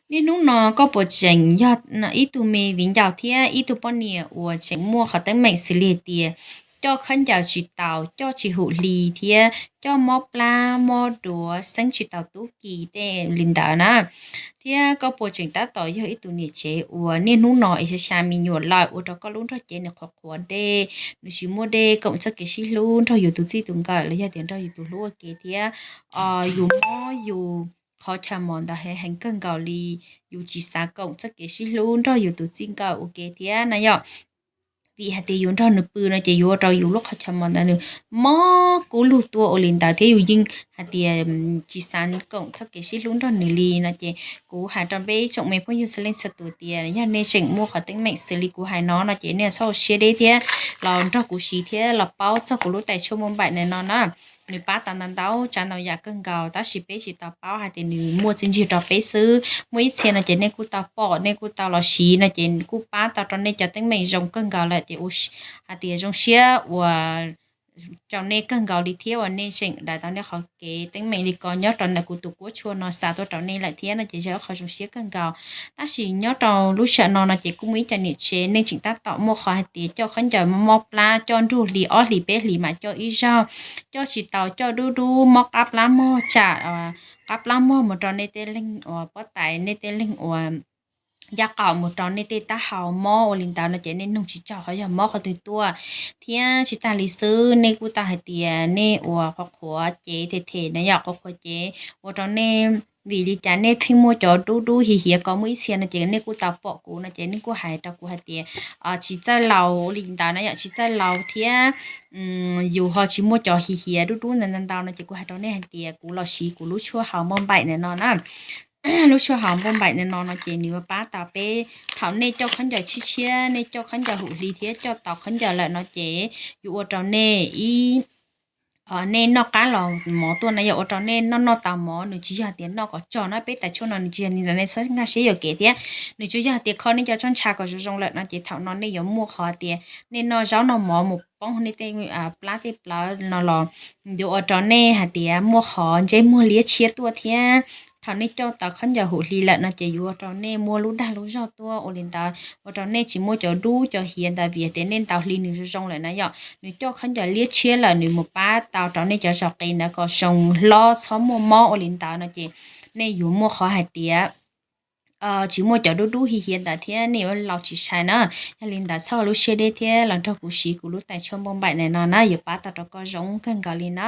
Niaj hnub no koj puas tseem yog ib tug me viv ncaus thiab ib tug poj niam uas tseem muaj qhov teeb meem xws li hais tias coj khaub ncaws tsis taus, coj tsis hum hli thiab coj mob plab mob duav, xeeb tsis taus tub ki tej li ntawd na? Thiab koj puas tseem tab tom yog ib tug niam tsev uas niaj hnub no es xya xya me nyuam lawm ua rau koj lub nrog cev nws qhuav qhuav dej, nws tsis muaj dej koom txoj kev sib hlub nrog yus tus txij tus nkawm los yog tias nrog yus tus hlub ua ke thiab yus mob yus qhov chaw mos ntawd heev heev kawg nkaus li, yus tsis xav koom txoj kev sib hlub nrog yus tus txij nkawm ua ke thiab na yom. Vim hais tias yus nrog nws pw no ces yuav ua rau yus lub qhov chaw mos ntawd nws mob kub lug tuaj ua li ntawd thiab yus yeej hais tias tsis xav koom txoj kev sib hlub nrog nws li no ces kuv hais rau peb tsoom me phooj ywg txhua leej txhua tus tias yog nej tseem muaj qhov teeb meem xws li kuv hais no no ces nej txhob ua siab deb thiab los nrog kuv siv thiab los paub txog kuv lub tais tshuaj npauj npaim ntawm no na. Nws pab tau ntau ntau tsav ntau yam kawg nkaus tab sis peb tsis tau paub hais tias nws muaj txiaj ntsig rau peb xwb. Muaj ib txhia no ces nej kuj tau pom, nej kuj tau los siv no ces kuj pab tau rau nej cov teeb meem zoo kawg nkaus lawm ces hais tias zoo siab uas rau nej kawg nkaus li thiab uas nej tseem daws tau nej qhov kev teeb meem li ko nyob rau ntawm kuv tus kuab tshuaj no xa tuaj rau nej lawm thiab no ces yog ib qho zoo siab kawg nkaus. Tab sis nyob rau lub sij hawm no no ces kuj muaj ib co niam tsev nej tseem tab tom muaj qhov hais tias coj khaub ncaws mob plab, coj nrug hli ob hlis peb hlis mam coj ib zaug, coj tsis tau, coj dub dub, mob qab plab mog, tsam qab plab mog mus rau nej tej leeg uas pob tais, nej tej leeg uas ncaj qaum, mus rau nej tej taub hau mob ua li ntawd no ces nej nug tsis tsaug qhov yog mob qhov twg tuaj. Thiab tsis tag li xwb nej kuj tau hais tias nej uas qhuav qhuav cev them them na yom, qhuav qhuav cev ua rau nej, vim li cas nej pheej muaj cov dub dub hiav hiav ko. Muaj ib txhia no ces nej kuj tau pom kuv no ces nej kuj hais rau kuv hais tias tsis txawj laus li ntawd na yom, tsis txawj laus thiab yus ho tsis muaj cov hiav hiav dub dub ntawd ntau ntau no ces kuv hais rau nej hais tias kuv los siv kuv lub tshuaj haus npauj npaim ntawm no na. Lub tshuaj haus npauj npaim ntawm no no ces nws yuav pab tau peb thaum nej coj khaub ncaws tshiab tshiab, nej coj khaub ncaws hum hli thiab coj tau khaub ncaws lawm no ces yuav ua rau nej ib, nej noj qab los mov tuaj na yom, ua rau nej noj noj tau mov, nws tsis yog tias noj kom tsog na, peb tais tshuaj no nws tsis yog li ntawd, nej txhob nkag siab yuam kev thiab. Nws tsuas yog tias kho nej cov tsob ntsha kom zoo zoo lawm no ces thaum no nej yuav muaj qhov tias nej noj zaub noj mov mus poob nej tej plab tej plawv no los yuav ua rau nej hais tias muaj qhov ntsej muag liab tshiab tuaj thiab. Thaum nej coj tau khaub ncaws hum hli lawm no ces yuav ua rau nej muaj lub dag lub zog tuaj ua li ntawd, ua rau nej tsis muaj cov dub cov hiav ntawd vim tias nej ntaus hli nws zoo zoo lawm na yom. Nws coj khaub ncaws liab tshiab lawm nws mus pab tau rau nej cov zos qis ntawd kom zoo hlob txhob muaj mob ua li ntawd no ces nej yuav muaj qhov hais tias tsis muaj cov dub dub hiav hiav ntawd thiab nej yuav laus tsis sai na. Yog li ntawd txhob ua lub siab deb thiab los nrog kuv siv kuv lub tais tshuaj npauj npaim ntawm no na, yuav pab tau rau koj zoo kawg nkaus li na.